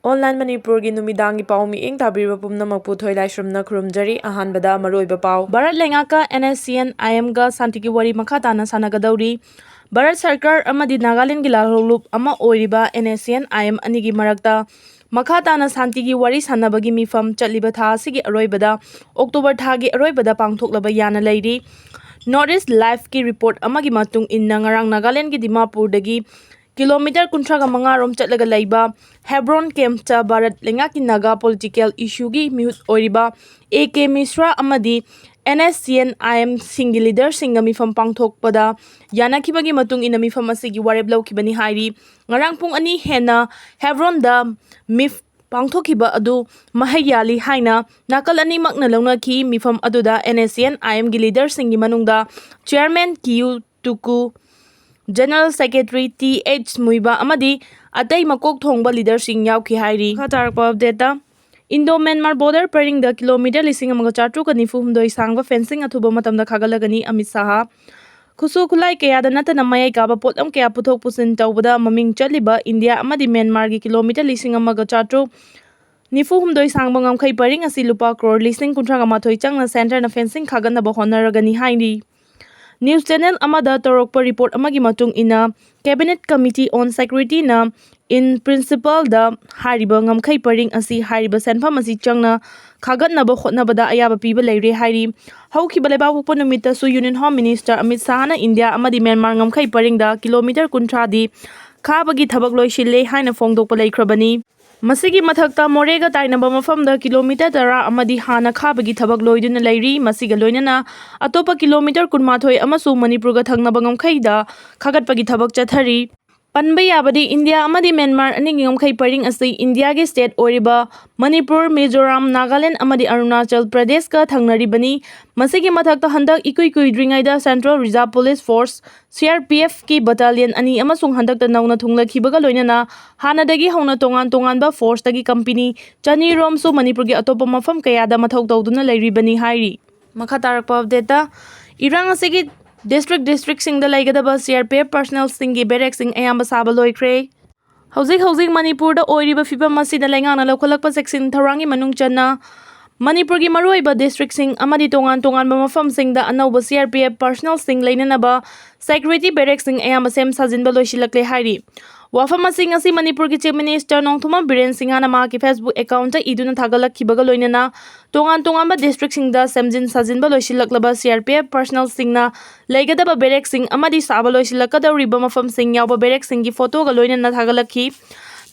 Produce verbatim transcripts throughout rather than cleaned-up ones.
Online ꯃꯅꯤꯄꯨꯔꯒꯤ ꯅꯨꯃꯤꯗꯥꯡꯒꯤ ꯄꯥꯎ ꯃꯤꯠꯌꯦꯡ ꯇꯥꯕꯤꯔꯤꯕ ꯄꯨꯝꯅꯃꯛꯄꯨ ꯊꯣꯏꯂꯥꯏꯁ꯭ꯔꯝꯅ ꯈꯨꯔꯨꯝꯖꯔꯤ꯫ ꯑꯍꯥꯟꯕꯗ ꯃꯔꯨꯑꯣꯏꯕ ꯄꯥꯎ꯫ ꯚꯥꯔꯠ ꯂꯩꯉꯥꯛꯀ NSCN IM ꯒ ꯁꯥꯟꯇꯤꯒꯤ ꯋꯥꯔꯤ ꯃꯈꯥ ꯇꯥꯅ ꯁꯥꯟꯅꯒꯗꯧꯔꯤ꯫ ꯚꯥꯔꯠ ꯁꯔꯀꯥꯔ ꯑꯃꯗꯤ ꯅꯥꯒꯥꯂꯦꯟꯗꯒꯤ ꯂꯥꯜꯍꯧꯂꯨꯞ ꯑꯃ ꯑꯣꯏꯔꯤꯕ NSCN IM ꯑꯅꯤꯒꯤ ꯃꯔꯛꯇ ꯃꯈꯥ ꯇꯥꯅ ꯁꯥꯟꯇꯤꯒꯤ ꯋꯥꯔꯤ ꯁꯥꯟꯅꯕꯒꯤ ꯃꯤꯐꯝ ꯆꯠꯂꯤꯕ ꯊꯥ ꯑꯁꯤꯒꯤ ꯑꯔꯣꯏꯕꯗ, ꯑꯣꯛꯇꯣꯕꯔ ꯊꯥꯒꯤ ꯑꯔꯣꯏꯕꯗ ꯄꯥꯡꯊꯣꯛꯂꯕ ꯌꯥꯅ ꯂꯩꯔꯤ꯫ North East Live ꯀꯤ report ꯑꯃꯒꯤ ꯃꯇꯨꯡ ꯏꯟꯅ, ꯉꯔꯥꯡ ꯅꯥꯒꯥꯂꯦꯟꯗꯒꯤ ꯗꯤꯃꯥꯄꯨꯔꯗꯒꯤ ꯀꯤꯂꯣꯃꯤꯇꯔ ꯀꯨꯟꯊ꯭ꯔꯥꯒ ꯃꯉꯥ ꯔꯣꯝ ꯆꯠꯂꯒ ꯂꯩꯕ ꯍꯦꯕ꯭ꯔꯣꯟ ꯀꯦꯝꯞꯇ ꯚꯥꯔꯠ ꯂꯩꯉꯥꯛꯀꯤ ꯅꯥꯒꯥ political issue ꯒꯤ ꯃꯤꯍꯨꯠ ꯑꯣꯏꯔꯤꯕ A K ꯃꯤꯁ꯭ꯔꯥ ꯑꯃꯗꯤ NSCN IM ꯁꯤꯡꯒꯤ leader ꯁꯤꯡꯒ ꯃꯤꯐꯝ ꯄꯥꯡꯊꯣꯛꯄꯗ ꯌꯥꯅꯈꯤꯕꯒꯤ ꯃꯇꯨꯡ ꯏꯟꯅ ꯃꯤꯐꯝ ꯑꯁꯤꯒꯤ ꯋꯥꯔꯦꯞ ꯂꯧꯈꯤꯕꯅꯤ ꯍꯥꯏꯔꯤ꯫ ꯉꯔꯥꯡ ꯄꯨꯡ ꯑꯅꯤ ꯍꯦꯟꯅ ꯍꯦꯕ꯭ꯔꯣꯟꯗ ꯃꯤꯐ ꯄꯥꯡꯊꯣꯛꯈꯤꯕ ꯑꯗꯨ ꯃꯍꯩ ꯌꯥꯜꯂꯤ ꯍꯥꯏꯅ ꯅꯥꯀꯜ ꯑꯅꯤꯃꯛꯅ ꯂꯧꯅꯈꯤ꯫ ꯃꯤꯐꯝ ꯑꯗꯨꯗ NSCN IM ꯒꯤ leader ꯁꯤꯡꯒꯤ ꯃꯅꯨꯡꯗ chairman Kiyu Tuku, general secretary Th ꯃꯨꯏꯕ ꯑꯃꯗꯤ ꯑꯇꯩ ꯃꯀꯣꯛ ꯊꯣꯡꯕ leader ꯁꯤꯡ ꯌꯥꯎꯈꯤ ꯍꯥꯏꯔꯤ꯫ ꯃꯈꯥ ꯇꯥꯔꯛꯄ update ꯇ, Indo Myanmar border ꯄꯔꯤꯡꯗ ꯀꯤꯂꯣꯃꯤꯇꯔ ꯂꯤꯁꯤꯡ ꯑꯃꯒ ꯆꯥꯇ꯭ꯔꯨꯛꯀ ꯅꯤꯐꯨ ꯍꯨꯝꯗꯣꯏ ꯁꯥꯡꯕ fencing ꯑꯊꯨꯕ ꯃꯇꯝꯗ ꯈꯥꯒꯠꯂꯒꯅꯤ ꯑꯃꯤꯠ ꯁꯥꯍ꯫ ꯈꯨꯠꯁꯨ ꯈꯨꯠꯂꯥꯏ ꯀꯌꯥꯗ ꯅꯠꯇꯅ ꯃꯌꯥꯏ ꯀꯥꯕ ꯄꯣꯠꯂꯝ ꯀꯌꯥ ꯄꯨꯊꯣꯛ ꯄꯨꯁꯤꯟ ꯇꯧꯕꯗ ꯃꯃꯤꯡ ꯆꯠꯂꯤꯕ ꯏꯟꯗꯤꯌꯥ ꯑꯃꯗꯤ ꯃ꯭ꯌꯥꯟꯃꯥꯔꯒꯤ ꯀꯤꯂꯣꯃꯤꯇꯔ ꯂꯤꯁꯤꯡ ꯑꯃꯒ ꯆꯥꯇ꯭ꯔꯨꯛ ꯅꯤꯐꯨ ꯍꯨꯝꯗꯣꯏ ꯁꯥꯡꯕ ꯉꯝꯈꯩ ꯄꯔꯤꯡ ꯑꯁꯤ ꯂꯨꯄꯥ ꯀ꯭ꯔꯣꯔ ꯂꯤꯁꯤꯡ ꯀꯨꯟꯊ꯭ꯔꯥꯒ ꯃꯥꯊꯣꯏ ꯆꯪꯅ centre ꯅ fencing ꯈꯥꯒꯠꯅꯕ ꯍꯣꯠꯅꯔꯒꯅꯤ ꯍꯥꯏꯔꯤ꯫ News channel ꯑꯃꯗ ꯇꯧꯔꯛꯄ report ꯑꯃꯒꯤ ꯃꯇꯨꯡ ꯏꯟꯅ, Cabinet Committee on Security ꯅ in principle ꯗ ꯍꯥꯏꯔꯤꯕ ꯉꯝꯈꯩ ꯄꯔꯤꯡ ꯑꯁꯤ ꯍꯥꯏꯔꯤꯕ ꯁꯦꯟꯐꯝ ꯑꯁꯤ ꯆꯪꯅ ꯈꯥꯒꯠꯅꯕ ꯍꯣꯠꯅꯕꯗ ꯑꯌꯥꯕ ꯄꯤꯕ ꯂꯩꯔꯦ ꯍꯥꯏꯔꯤ꯫ ꯍꯧꯈꯤꯕ ꯂꯩꯕꯥꯛꯄꯣꯛꯄ ꯅꯨꯃꯤꯠꯇꯁꯨ Union Home Minister ꯑꯃꯤꯠ ꯁꯥꯍꯅ ꯏꯟꯗꯤꯌꯥ ꯑꯃꯗꯤ ꯃ꯭ꯌꯥꯟꯃꯥꯔ ꯉꯝꯈꯩ ꯄꯔꯤꯡꯗ ꯀꯤꯂꯣꯃꯤꯇꯔ ꯀꯨꯟꯊ꯭ꯔꯥꯗꯤ ꯈꯥꯕꯒꯤ ꯊꯕꯛ ꯂꯣꯏꯁꯤꯜꯂꯦ ꯍꯥꯏꯅ ꯐꯣꯡꯗꯣꯛꯄ ꯂꯩꯈ꯭ꯔꯕꯅꯤ꯫ ꯃꯁꯤꯒꯤ ꯃꯊꯛꯇ ꯃꯣꯔꯦꯒ ꯇꯥꯏꯅꯕ ꯃꯐꯝꯗ ꯀꯤꯂꯣꯃꯤꯇꯔ ꯇꯔꯥ ꯑꯃꯗꯤ ꯍꯥꯟꯅ ꯈꯥꯕꯒꯤ ꯊꯕꯛ ꯂꯣꯏꯗꯨꯅ ꯂꯩꯔꯤ꯫ ꯃꯁꯤꯒ ꯂꯣꯏꯅꯅ ꯑꯇꯣꯞꯄ ꯀꯤꯂꯣꯃꯤꯇꯔ ꯀꯨꯟꯃꯥꯊꯣꯏ ꯑꯃꯁꯨ ꯃꯅꯤꯄꯨꯔꯒ ꯊꯪꯅꯕ ꯉꯝꯈꯩꯗ ꯈꯥꯒꯠꯄꯒꯤ ꯊꯕꯛ ꯆꯠꯊꯔꯤ꯫ ꯄꯟꯕ ꯌꯥꯕꯗꯤ, ꯏꯟꯗꯤꯌꯥ ꯑꯃꯗꯤ ꯃ꯭ꯌꯥꯟꯃꯥꯔ ꯑꯅꯤꯒꯤ ꯉꯝꯈꯩ ꯄꯔꯤꯡ ꯑꯁꯤ ꯏꯟꯗꯤꯌꯥꯒꯤ state ꯑꯣꯏꯔꯤꯕ ꯃꯅꯤꯄꯨꯔ, ꯃꯤꯖꯣꯔꯥꯝ, ꯅꯥꯒꯥꯂꯦꯟ ꯑꯃꯗꯤ ꯑꯔꯨꯅꯥꯆꯜ ꯄ꯭ꯔꯗꯦꯁꯀ ꯊꯪꯅꯔꯤꯕꯅꯤ꯫ ꯃꯁꯤꯒꯤ ꯃꯊꯛꯇ ꯍꯟꯗꯛ ꯏꯀꯨꯏ ꯀꯨꯏꯗ꯭ꯔꯤꯉꯩꯗ Central Reserve Police Force, CRPF ꯀꯤ battalion ꯑꯅꯤ ꯑꯃꯁꯨꯡ ꯍꯟꯗꯛꯇ ꯅꯧꯅ ꯊꯨꯡꯂꯈꯤꯕꯒ ꯂꯣꯏꯅꯅ ꯍꯥꯟꯅꯗꯒꯤ ꯍꯧꯅ ꯇꯣꯉꯥꯟ ꯇꯣꯉꯥꯟꯕ force ꯇꯒꯤ company ꯆꯅꯤ ꯔꯣꯝꯁꯨ ꯃꯅꯤꯄꯨꯔꯒꯤ ꯑꯇꯣꯞꯄ ꯃꯐꯝ ꯀꯌꯥꯗ ꯃꯊꯧ ꯇꯧꯗꯨꯅ ꯂꯩꯔꯤꯕꯅꯤ ꯍꯥꯏꯔꯤ꯫ ꯃꯈꯥ ꯇꯥꯔꯛꯄ update ꯇ, ꯏꯔꯥꯡ ꯑꯁꯤꯒꯤ district district ꯁꯤꯡꯗ ꯂꯩꯒꯗꯕ CRPF personnel ꯁꯤꯡꯒꯤ barrack ꯁꯤꯡ ꯑꯌꯥꯝꯕ ꯁꯥꯕ ꯂꯣꯏꯈ꯭ꯔꯦ꯫ ꯍꯧꯖꯤꯛ ꯍꯧꯖꯤꯛ ꯃꯅꯤꯄꯨꯔꯗ ꯑꯣꯏꯔꯤꯕ ꯐꯤꯕꯝ ꯑꯁꯤꯗ ꯂꯩꯉꯥꯛꯅ ꯂꯧꯈꯠꯂꯛꯄ ꯆꯦꯛꯁꯤꯟ ꯊꯧꯔꯥꯡꯒꯤ ꯃꯅꯨꯡ ꯆꯟꯅ ꯃꯅꯤꯄꯨꯔꯒꯤ ꯃꯔꯨꯑꯣꯏꯕ ꯗꯤꯁꯇ꯭ꯔꯤꯛꯁꯤꯡ ꯑꯃꯗꯤ ꯇꯣꯉꯥꯟ ꯇꯣꯉꯥꯟꯕ ꯃꯐꯝꯁꯤꯡꯗ ꯑꯅꯧꯕ C R P F personnelꯁꯤꯡ ꯂꯩꯅꯅꯕ security barrackꯁꯤꯡ ꯑꯌꯥꯝꯕ ꯁꯦꯝ ꯁꯥꯖꯤꯟꯕ ꯂꯣꯏꯁꯤꯜꯂꯛꯂꯦ ꯍꯥꯏꯔꯤ꯫ ꯋꯥꯐꯝ ꯑꯁꯤꯡ ꯑꯁꯤ ꯃꯅꯤꯄꯨꯔꯒꯤ Chief Minister ꯅꯣꯡꯊꯣꯝꯕꯝ ꯕꯤꯔꯦꯟ ꯁꯤꯡꯍꯅ ꯃꯍꯥꯛꯀꯤ Facebook accountꯇ ꯏꯗꯨꯅ ꯊꯥꯒꯠꯂꯛꯈꯤꯕꯒ ꯂꯣꯏꯅꯅ ꯇꯣꯉꯥꯟ ꯇꯣꯉꯥꯟꯕ ꯗꯤꯁꯇ꯭ꯔꯤꯛꯁꯤꯡꯗ ꯁꯦꯝꯖꯤꯟ ꯁꯥꯖꯤꯟꯕ ꯂꯣꯏꯁꯤꯜꯂꯛꯂꯕ C R P F personnelꯁꯤꯡꯅ ꯂꯩꯒꯗꯕ barrackꯁꯤꯡ ꯑꯃꯗꯤ ꯁꯥꯕ ꯂꯣꯏꯁꯤꯜꯂꯛꯀꯗꯧꯔꯤꯕ ꯃꯐꯝꯁꯤꯡ ꯌꯥꯎꯕ barrackꯁꯤꯡꯒꯤ ꯐꯣꯇꯣꯒ ꯂꯣꯏꯅꯅ ꯊꯥꯒꯠꯂꯛꯈꯤ꯫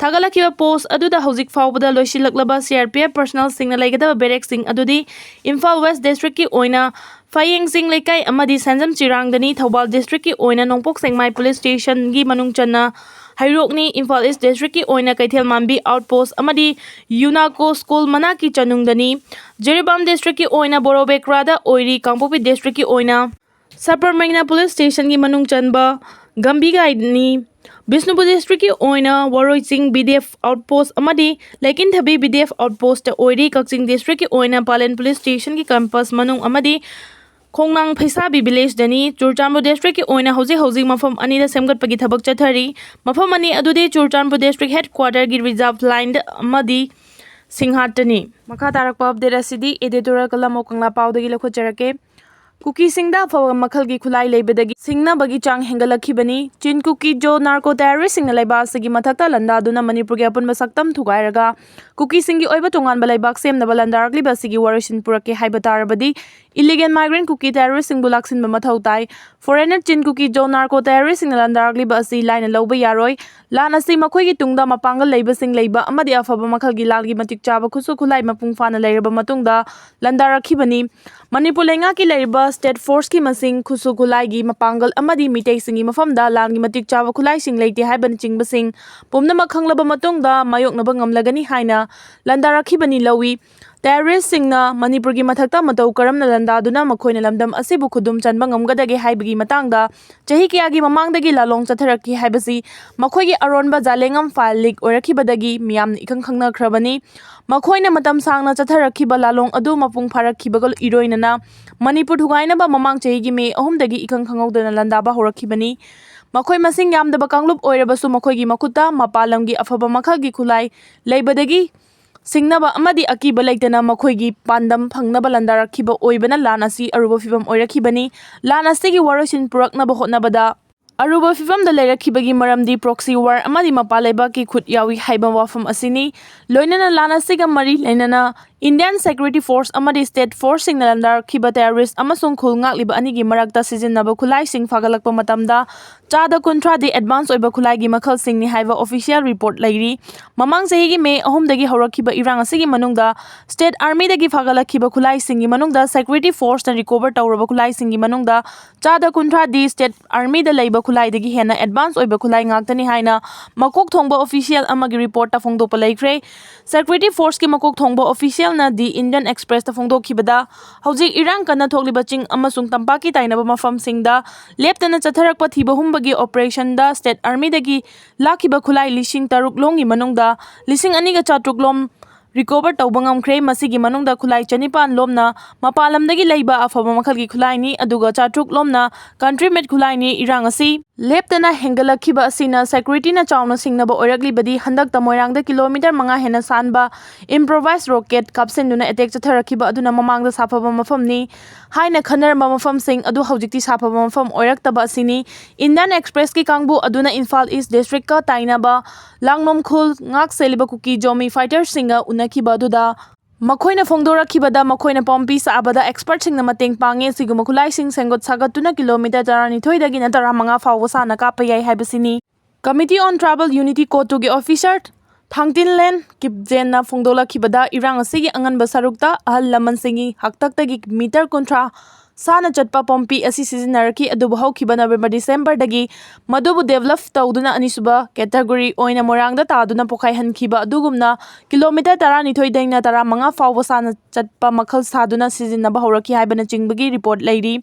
ꯊꯥꯒꯠꯂꯛꯈꯤꯕ post ꯑꯗꯨꯗ ꯍꯧꯖꯤꯛ ꯐꯥꯎꯕꯗ ꯂꯣꯏꯁꯤꯜꯂꯛꯂꯕ C R P F personnelꯁꯤꯡꯅ ꯂꯩꯒꯗꯕ barrackꯁꯤꯡ ꯑꯗꯨꯗꯤ ꯏꯝꯐꯥꯜ West Districtꯀꯤ ꯑꯣꯏꯅ ꯐꯌꯦꯡ ꯆꯤꯡ ꯂꯩꯀꯥꯏ ꯑꯃꯗꯤ ꯁꯦꯟꯖꯝ ꯆꯤꯔꯥꯡꯗꯅꯤ, ꯊꯧꯕꯥꯜ Districtꯀꯤ ꯑꯣꯏꯅ ꯅꯣꯡꯄꯣꯛ ꯁꯦꯛꯃꯥꯏ Police Stationꯒꯤ ꯃꯅꯨꯡ ꯆꯟꯅ ꯍꯩꯔꯣꯛꯅꯤ, ꯏꯝꯐꯥꯜ East Districtꯀꯤ ꯑꯣꯏꯅ ꯀꯩꯊꯦꯜ ꯃꯥꯟꯕꯤ Outpost ꯑꯃꯗꯤ UNACO School ꯃꯅꯥꯛꯀꯤ ꯆꯅꯨꯡꯗꯅꯤ, ꯖꯤꯔꯤꯕꯥꯝ Districtꯀꯤ ꯑꯣꯏꯅ ꯕꯣꯔꯣꯕꯦꯀ꯭ꯔꯥꯗ ꯑꯣꯏꯔꯤ, ꯀꯥꯡꯄꯣꯛꯄꯤ Districtꯀꯤ ꯑꯣꯏꯅ ꯁꯕꯔꯃꯩꯅ Police Stationꯒꯤ ꯃꯅꯨꯡ ꯆꯟꯕ ꯒꯝꯕꯤꯒꯥꯏꯅꯤ, ꯕꯤꯁꯅꯨꯄꯨꯔ Districtꯀꯤ ꯑꯣꯏꯅ ꯋꯥꯔꯣꯏꯆꯤꯡ B D F Outpost ꯑꯃꯗꯤ ꯂꯩꯀꯤꯟꯊꯕꯤ B D F Outpostꯇ ꯑꯣꯏꯔꯤ, ꯀꯛꯆꯤꯡ Districtꯀꯤ ꯑꯣꯏꯅ ꯄꯥꯂꯦꯟ Police Stationꯒꯤ campus ꯃꯅꯨꯡ ꯑꯃꯗꯤ ꯈꯣꯡꯅꯥꯡ ꯐꯩꯁꯥꯕꯤ Villageꯗꯅꯤ꯫ ꯆꯨꯔꯆꯥꯟꯄꯨꯔ Districtꯀꯤ ꯑꯣꯏꯅ ꯍꯧꯖꯤꯛ ꯍꯧꯖꯤꯛ ꯃꯐꯝ ꯑꯅꯤꯗ ꯁꯦꯝꯒꯠꯄꯒꯤ ꯊꯕꯛ ꯆꯠꯊꯔꯤ꯫ ꯃꯐꯝ ꯑꯅꯤ ꯑꯗꯨꯗꯤ ꯆꯨꯔꯆꯥꯟꯄꯨꯔ District Headquarterꯒꯤ Reserve Lineꯗ ꯑꯃꯗꯤ ꯁꯤꯡꯍꯥꯠꯇꯅꯤ꯫ ꯃꯈꯥ ꯇꯥꯔꯛꯄ update ꯑꯁꯤꯗꯤ editorial ꯀꯂꯝ ꯑꯣ ꯀꯪꯂꯥ ꯄꯥꯎꯗꯒꯤ ꯂꯧꯈꯠꯆꯔꯛꯀꯦ꯫ ꯀꯨꯀꯤꯁꯤꯡꯗ ꯑꯐꯕ ꯃꯈꯜꯒꯤ ꯈꯨꯠꯂꯥꯏ ꯂꯩꯕꯗꯒꯤ ꯁꯤꯡꯅꯕꯒꯤ ꯆꯥꯡ ꯍꯦꯟꯒꯠꯂꯛꯈꯤꯕꯅꯤ꯫ ꯆꯤꯟ ꯀꯨꯀꯤ ꯖꯣ narco terroristꯁꯤꯡꯅ ꯂꯩꯕꯥꯛ ꯑꯁꯤꯒꯤ ꯃꯊꯛꯇ ꯂꯥꯟꯗꯥꯗꯨꯅ ꯃꯅꯤꯄꯨꯔꯒꯤ ꯑꯄꯨꯟꯕ ꯁꯛꯇꯝ ꯊꯨꯒꯥꯏꯔꯒ ꯀꯨꯀꯤꯁꯤꯡꯒꯤ ꯑꯣꯏꯕ ꯇꯣꯉꯥꯟꯕ ꯂꯩꯕꯥꯛ ꯁꯦꯝꯅꯕ ꯂꯥꯟꯗꯥꯔꯛꯂꯤꯕ ꯑꯁꯤꯒꯤ ꯋꯥꯔꯣꯏꯁꯤꯟ ꯄꯨꯔꯛꯀꯦ ꯍꯥꯏꯕ ꯇꯥꯔꯕꯗꯤ illegal migrant ꯀꯨꯀꯤ terroristꯁꯤꯡꯕꯨ ꯂꯥꯛꯁꯤꯟꯕ ꯃꯊꯧ ꯇꯥꯏ꯫ Foreigner ꯆꯤꯟ ꯀꯨꯀꯤ ꯖꯣ narco terroristꯁꯤꯡꯅ ꯂꯥꯟꯗꯥꯔꯛꯂꯤꯕ ꯑꯁꯤ ꯂꯥꯏꯅ ꯂꯧꯕ ꯌꯥꯔꯣꯏ꯫ ꯂꯥꯟ ꯑꯁꯤ ꯃꯈꯣꯏꯒꯤ ꯇꯨꯡꯗ ꯃꯄꯥꯡꯒꯜ ꯂꯩꯕꯁꯤꯡ ꯂꯩꯕ ꯑꯃꯗꯤ ꯑꯐꯕ ꯃꯈꯜꯒꯤ ꯂꯥꯟꯒꯤ ꯃꯇꯤꯛ ꯆꯥꯕ ꯈꯨꯠꯁꯨ ꯈꯨꯠꯂꯥꯏ ꯃꯄꯨꯡ ꯐꯥꯅ ꯂꯩꯔꯕ ꯃꯇꯨꯡꯗ ꯂꯥꯟꯗꯥꯔꯛꯈꯤꯕꯅꯤ꯫ ꯃꯅꯤꯄꯨꯔ ꯂꯩꯉꯥꯛꯀꯤ ꯂꯩꯔꯤꯕ state forceꯀꯤ ꯃꯁꯤꯡ, ꯈꯨꯠꯁꯨ ꯈꯨꯠꯂꯥꯏꯒꯤ ꯃꯄꯥꯡꯒꯜ ꯑꯃꯗꯤ ꯃꯤꯇꯩꯁꯤꯡꯒꯤ ꯃꯐꯝꯗ ꯂꯥꯟꯒꯤ ꯃꯇꯤꯛ ꯆꯥꯕ ꯈꯨꯠꯂꯥꯏꯁꯤꯡ ꯂꯩꯇꯦ ꯍꯥꯏꯕꯅꯆꯤꯡꯕꯁꯤꯡ ꯄꯨꯝꯅꯃꯛ ꯈꯪꯂꯕ ꯃꯇꯨꯡꯗ ꯃꯥꯌꯣꯛꯅꯕ ꯉꯝꯂꯒꯅꯤ ꯍꯥꯏꯅ ꯂꯥꯟꯗꯥꯔꯛꯈꯤꯕꯅꯤ ꯂꯧꯏ꯫ Terroristꯁꯤꯡꯅ ꯃꯅꯤꯄꯨꯔꯒꯤ ꯃꯊꯛꯇ ꯃꯇꯧ ꯀꯔꯝꯅ ꯂꯥꯟꯗꯥꯗꯨꯅ ꯃꯈꯣꯏꯅ ꯂꯝꯗꯝ ꯑꯁꯤꯕꯨ ꯈꯨꯗꯨꯝ ꯆꯟꯕ ꯉꯝꯒꯗꯒꯦ ꯍꯥꯏꯕꯒꯤ ꯃꯇꯥꯡꯗ ꯆꯍꯤ ꯀꯌꯥꯒꯤ ꯃꯃꯥꯡꯗꯒꯤ ꯂꯥꯂꯣꯡ ꯆꯠꯊꯔꯛꯈꯤ ꯍꯥꯏꯕꯁꯤ ꯃꯈꯣꯏꯒꯤ ꯑꯔꯣꯟꯕ ꯖꯥꯂꯦꯡꯉꯝ file leak ꯑꯣꯏꯔꯛꯈꯤꯕꯗꯒꯤ ꯃꯤꯌꯥꯝꯅ ꯏꯈꯪ ꯈꯪꯅꯈ꯭ꯔꯕꯅꯤ꯫ ꯃꯈꯣꯏꯅ ꯃꯇꯝ ꯁꯥꯡꯅ ꯆꯠꯊꯔꯛꯈꯤꯕ ꯂꯥꯂꯣꯡ ꯑꯗꯨ ꯃꯄꯨꯡ ꯐꯥꯔꯛꯈꯤꯕꯒ ꯏꯔꯣꯏꯅꯅ ꯃꯅꯤꯄꯨꯔ ꯊꯨꯒꯥꯏꯅꯕ ꯃꯃꯥꯡ ꯆꯍꯤꯒꯤ May ꯑꯍꯨꯝꯗꯒꯤ ꯏꯈꯪ ꯈꯪꯍꯧꯗꯅ ꯂꯥꯟꯗꯥꯕ ꯍꯧꯔꯛꯈꯤꯕꯅꯤ꯫ ꯃꯈꯣꯏ ꯃꯁꯤꯡ ꯌꯥꯝꯗꯕ ꯀꯥꯡꯂꯨꯞ ꯑꯣꯏꯔꯕꯁꯨ ꯃꯈꯣꯏꯒꯤ ꯃꯈꯨꯠꯇ ꯃꯄꯥꯟ ꯂꯝꯒꯤ ꯑꯐꯕ ꯃꯈꯜꯒꯤ ꯈꯨꯠꯂꯥꯏ ꯂꯩꯕꯗꯒꯤ ꯁꯤꯡꯅꯕ ꯑꯃꯗꯤ ꯑꯀꯤꯕ ꯂꯩꯇꯅ ꯃꯈꯣꯏꯒꯤ ꯄꯥꯟꯗꯝ ꯐꯪꯅꯕ ꯂꯥꯟꯗꯥꯔꯛꯈꯤꯕ ꯑꯣꯏꯕꯅ ꯂꯥꯟ ꯑꯁꯤ ꯑꯔꯨꯕ ꯐꯤꯚꯝ ꯑꯣꯏꯔꯛꯈꯤꯕꯅꯤ꯫ ꯂꯥꯟ ꯑꯁꯤꯒꯤ ꯋꯥꯔꯣꯏꯁꯤꯟ ꯄꯨꯔꯛꯅꯕ ꯍꯣꯠꯅꯕꯗ ꯑꯔꯨꯕ ꯐꯤꯚꯝꯗ ꯂꯩꯔꯛꯈꯤꯕꯒꯤ ꯃꯔꯝꯗꯤ proxy war ꯑꯃꯗꯤ ꯃꯄꯥꯟ ꯂꯩꯕꯥꯛꯀꯤ ꯈꯨꯠ ꯌꯥꯎꯏ ꯍꯥꯏꯕ ꯋꯥꯐꯝ ꯑꯁꯤꯅꯤ꯫ ꯂꯣꯏꯅꯅ ꯂꯥꯟ ꯑꯁꯤꯒ ꯃꯔꯤ ꯂꯩꯅꯅ Indian security force ꯑꯃꯗꯤ state forceꯁꯤꯡꯅ ꯂꯥꯟꯗꯥꯔꯛꯈꯤꯕ terrorist ꯑꯃꯁꯨꯡ ꯈꯨꯜ ꯉꯥꯛꯂꯤꯕ ꯑꯅꯤꯒꯤ ꯃꯔꯛꯇ ꯁꯤꯖꯤꯟꯅꯕ ꯈꯨꯠꯂꯥꯏꯁꯤꯡ ꯐꯥꯒꯠꯂꯛꯄ ꯃꯇꯝꯗ ꯆꯥꯗ ꯀꯨꯟꯊ꯭ꯔꯥꯗꯤ advance ꯑꯣꯏꯕ ꯈꯨꯠꯂꯥꯏꯒꯤ ꯃꯈꯜꯁꯤꯡꯅꯤ ꯍꯥꯏꯕ official report ꯂꯩꯔꯤ꯫ ꯃꯃꯥꯡ ꯆꯍꯤꯒꯤ May ꯑꯍꯨꯝꯗꯒꯤ ꯍꯧꯔꯛꯈꯤꯕ ꯏꯔꯥꯡ ꯑꯁꯤꯒꯤ ꯃꯅꯨꯡꯗ state armyꯗꯒꯤ ꯐꯥꯒꯠꯂꯛꯈꯤꯕ ꯈꯨꯠꯂꯥꯏꯁꯤꯡꯒꯤ ꯃꯅꯨꯡꯗ security forceꯅ recover ꯇꯧꯔꯕ ꯈꯨꯠꯂꯥꯏꯁꯤꯡꯒꯤ ꯃꯅꯨꯡꯗ ꯆꯥꯗ ꯀꯨꯟꯊ꯭ꯔꯥꯗꯤ state armyꯗ ꯂꯩꯕ ꯈꯨꯠꯂꯥꯏꯗꯒꯤ ꯍꯦꯟꯅ advance ꯑꯣꯏꯕ ꯈꯨꯠꯂꯥꯏ ꯉꯥꯛꯇꯅꯤ ꯍꯥꯏꯅ ꯃꯀꯣꯛ ꯊꯣꯡꯕ official ꯑꯃꯒꯤ reportꯇ ꯐꯣꯡꯗꯣꯛꯄ ꯂꯩꯈ꯭ꯔꯦ꯫ Security forceꯀꯤ ꯃꯀꯣꯛ ꯊꯣꯡꯕ officialꯅ The Indian Expressꯇ ꯐꯣꯡꯗꯣꯛꯈꯤꯕꯗ, ꯍꯧꯖꯤꯛ ꯏꯔꯥꯡ ꯀꯟꯅ ꯊꯣꯛꯂꯤꯕ ꯆꯤꯡ ꯑꯃꯁꯨꯡ ꯇꯝꯄꯥꯛꯀꯤ ꯇꯥꯏꯅꯕ ꯃꯐꯝꯁꯤꯡꯗ ꯂꯦꯞꯇꯅ ꯆꯠꯊꯔꯛꯄ ꯊꯤꯕ ꯍꯨꯝꯕꯒꯤ operationꯗ state armyꯗꯒꯤ ꯂꯥꯛꯈꯤꯕ ꯈꯨꯠꯂꯥꯏ ꯂꯤꯁꯤꯡ ꯇꯔꯨꯛ ꯂꯣꯝꯒꯤ ꯃꯅꯨꯡꯗ ꯂꯤꯁꯤꯡ ꯑꯅꯤꯒ ꯆꯥꯇ꯭ꯔꯨꯛ ꯂꯣꯝ recover ꯇꯧꯕ ꯉꯝꯈ꯭ꯔꯦ꯫ ꯃꯁꯤꯒꯤ ꯃꯅꯨꯡꯗ ꯈꯨꯠꯂꯥꯏ ꯆꯅꯤꯄꯥꯟ ꯂꯣꯝꯅ ꯃꯄꯥꯟ ꯂꯝꯗꯒꯤ ꯂꯩꯕ ꯑꯐꯕ ꯃꯈꯜꯒꯤ ꯈꯨꯠꯂꯥꯏꯅꯤ, ꯑꯗꯨꯒ ꯆꯥꯇ꯭ꯔꯨꯛ ꯂꯣꯝꯅ country made ꯈꯨꯠꯂꯥꯏꯅꯤ꯫ ꯏꯔꯥꯡ ꯑꯁꯤ ꯂꯦꯞꯇꯅ ꯍꯦꯟꯒꯠꯂꯛꯈꯤꯕ ꯑꯁꯤꯅ securityꯅ ꯆꯥꯎꯅ ꯁꯤꯡꯅꯕ ꯑꯣꯏꯔꯛꯂꯤꯕꯗꯤ ꯍꯟꯗꯛꯇ ꯃꯣꯏꯔꯥꯡꯗ kilometre ꯃꯉꯥ ꯍꯦꯟꯅ ꯁꯥꯟꯕ improvised rocket ꯀꯥꯞꯁꯤꯟꯗꯨꯅ attack ꯆꯠꯊꯔꯛꯈꯤꯕ ꯑꯗꯨꯅ ꯃꯃꯥꯡꯗ ꯁꯥꯐꯕ ꯃꯐꯝꯅꯤ ꯍꯥꯏꯅ ꯈꯟꯅꯔꯝꯕ ꯃꯐꯝꯁꯤꯡ ꯑꯗꯨ ꯍꯧꯖꯤꯛꯇꯤ ꯁꯥꯐꯕ ꯃꯐꯝ ꯑꯣꯏꯔꯛꯇꯕ ꯑꯁꯤꯅꯤ꯫ Indian Expressꯀꯤ ꯀꯥꯡꯕꯨ ꯑꯗꯨꯅ ꯏꯝꯐꯥꯜ East districtꯀ ꯇꯥꯏꯅꯕ ꯂꯥꯡꯅꯣꯝ ꯈꯨꯜ ꯉꯥꯛ ꯁꯦꯜꯂꯤꯕ ꯀꯨꯀꯤ ꯖꯣꯃꯤ fighterꯁꯤꯡꯒ ꯎꯅꯈꯤꯕ ꯑꯗꯨꯗ ꯃꯈꯣꯏꯅ ꯐꯣꯡꯗꯣꯔꯛꯈꯤꯕꯗ, ꯃꯈꯣꯏꯅ ꯄꯣꯝꯄꯤ ꯁꯥꯕꯗ expertꯁꯤꯡꯅ ꯃꯇꯦꯡ ꯄꯥꯡꯉꯦ꯫ ꯑꯁꯤꯒꯨꯝꯕ ꯈꯨꯠꯂꯥꯏꯁꯤꯡ ꯁꯦꯝꯒꯠ ꯁꯥꯒꯠꯇꯨꯅ kilometre ꯇꯔꯥꯅꯤꯊꯣꯏꯗꯒꯤꯅ ꯇꯔꯥꯃꯉꯥ ꯐꯥꯎꯕ ꯁꯥꯟꯅ ꯀꯥꯞꯄ ꯌꯥꯏ ꯍꯥꯏꯕꯁꯤꯅꯤ꯫ Committee on Tribal Unity ꯀꯣꯇꯨꯒꯤ officer ꯊꯥꯡꯇꯤꯟꯂꯦꯟ ꯀꯤꯞꯖꯦꯟꯅ ꯐꯣꯡꯗꯣꯛꯂꯛꯈꯤꯕꯗ, ꯏꯔꯥꯡ ꯑꯁꯤꯒꯤ ꯑꯉꯟꯕ ꯁꯔꯨꯛꯇ ꯑꯍꯜ ꯂꯃꯟꯁꯤꯡꯒꯤ ꯍꯥꯛꯇꯛꯇꯒꯤ metre ꯀꯨꯟꯊ꯭ꯔꯥ ꯁꯥꯅ ꯆꯠꯄ ꯄꯣꯝꯄꯤ ꯑꯁꯤ ꯁꯤꯖꯤꯟꯅꯔꯛꯈꯤ, ꯑꯗꯨꯕꯨ ꯍꯧꯈꯤꯕ November Decemberꯗꯒꯤ ꯃꯗꯨꯕꯨ develop ꯇꯧꯗꯨꯅ ꯑꯅꯤꯁꯨꯕ category ꯑꯣꯏꯅ ꯃꯣꯏꯔꯥꯡꯗ ꯇꯥꯗꯨꯅ ꯄꯣꯈꯥꯏꯍꯟꯈꯤꯕ ꯑꯗꯨꯒꯨꯝꯅ kilometre ꯇꯔꯥꯅꯤꯊꯣꯏꯗꯒꯤꯅ ꯇꯔꯥꯃꯉꯥ ꯐꯥꯎꯕ ꯁꯥꯅ ꯆꯠꯄ ꯃꯈꯜ ꯁꯥꯗꯨꯅ ꯁꯤꯖꯤꯟꯅꯕ ꯍꯧꯔꯛꯈꯤ ꯍꯥꯏꯕꯅꯆꯤꯡꯕꯒꯤ report ꯂꯩꯔꯤ꯫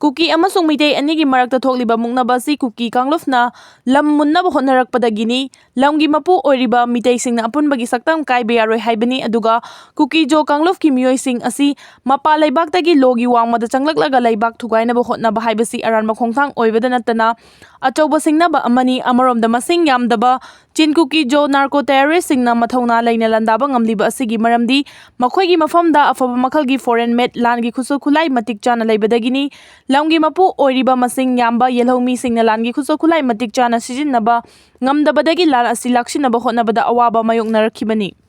ꯀꯨꯀꯤ ꯑꯃꯁꯨꯡ ꯃꯤꯇꯩ ꯑꯅꯤꯒꯤ ꯃꯔꯛꯇ ꯊꯣꯛꯂꯤꯕ ꯃꯨꯛꯅꯕ ꯑꯁꯤ ꯀꯨꯀꯤ ꯀꯥꯡꯂꯨꯞꯅ ꯂꯝ ꯃꯨꯟꯅꯕ ꯍꯣꯠꯅꯔꯛꯄꯗꯒꯤꯅꯤ꯫ ꯂꯝꯒꯤ ꯃꯄꯨ ꯑꯣꯏꯔꯤꯕ ꯃꯤꯇꯩꯁꯤꯡꯅ ꯑꯄꯨꯟꯕꯒꯤ ꯁꯛꯇꯝ ꯀꯥꯏꯕ ꯌꯥꯔꯣꯏ ꯍꯥꯏꯕꯅꯤ, ꯑꯗꯨꯒ ꯀꯨꯀꯤ ꯖꯣ ꯀꯥꯡꯂꯨꯞꯀꯤ ꯃꯤꯑꯣꯏꯁꯤꯡ ꯑꯁꯤ ꯃꯄꯥꯟ ꯂꯩꯕꯥꯛꯇꯒꯤ ꯂꯣꯒꯤ ꯋꯥꯡꯃꯗ ꯆꯪꯂꯛ ꯆꯠꯂꯒ ꯂꯩꯕꯥꯛ ꯊꯨꯒꯥꯏꯅꯕ ꯍꯣꯠꯅꯕ ꯍꯥꯏꯕꯁꯤ ꯑꯔꯥꯟꯕ ꯈꯣꯡꯊꯥꯡ ꯑꯣꯏꯕꯗ ꯅꯠꯇꯅ ꯑꯆꯧꯕ ꯁꯤꯡꯅꯕ ꯑꯃꯅꯤ꯫ ꯑꯃꯔꯣꯝꯗ ꯃꯁꯤꯡ ꯌꯥꯝꯗꯕ ꯆꯤꯟ ꯀꯨꯀꯤ ꯖꯣ ꯅꯥꯔꯀꯣ ꯇꯦꯔꯣꯔꯤꯁꯁꯤꯡꯅ ꯃꯊꯧꯅꯥ ꯂꯩꯅ ꯂꯥꯟꯗꯥꯕ ꯉꯝꯂꯤꯕ ꯑꯁꯤꯒꯤ ꯃꯔꯝꯗꯤ ꯃꯈꯣꯏꯒꯤ ꯃꯐꯝꯗ ꯑꯐꯕ ꯃꯈꯜꯒꯤ ꯐꯣꯔꯦꯟ ꯃꯦꯗ ꯂꯥꯟꯒꯤ ꯈꯨꯠꯁꯨ ꯈꯨꯠꯂꯥꯏ ꯃꯇꯤꯛ ꯆꯥꯅ ꯂꯩꯕꯗꯒꯤꯅꯤ꯫ ꯂꯝꯒꯤ ꯃꯄꯨ ꯑꯣꯏꯔꯤꯕ ꯃꯁꯤꯡ ꯌꯥꯝꯕ ꯌꯦꯜꯍꯧꯃꯤꯁꯤꯡꯅ ꯂꯥꯟꯒꯤ ꯈꯨꯠꯁꯨ ꯈꯨꯠꯂꯥꯏ ꯃꯇꯤꯛ ꯆꯥꯅ ꯁꯤꯖꯤꯟꯅꯕ ꯉꯝꯗꯕꯗꯒꯤ ꯂꯥꯟ ꯑꯁꯤ ꯂꯥꯛꯁꯤꯟꯅꯕ ꯍꯣꯠꯅꯕꯗ ꯑꯋꯥꯕ ꯃꯥꯌꯣꯛꯅꯔꯛꯈꯤꯕꯅꯤ꯫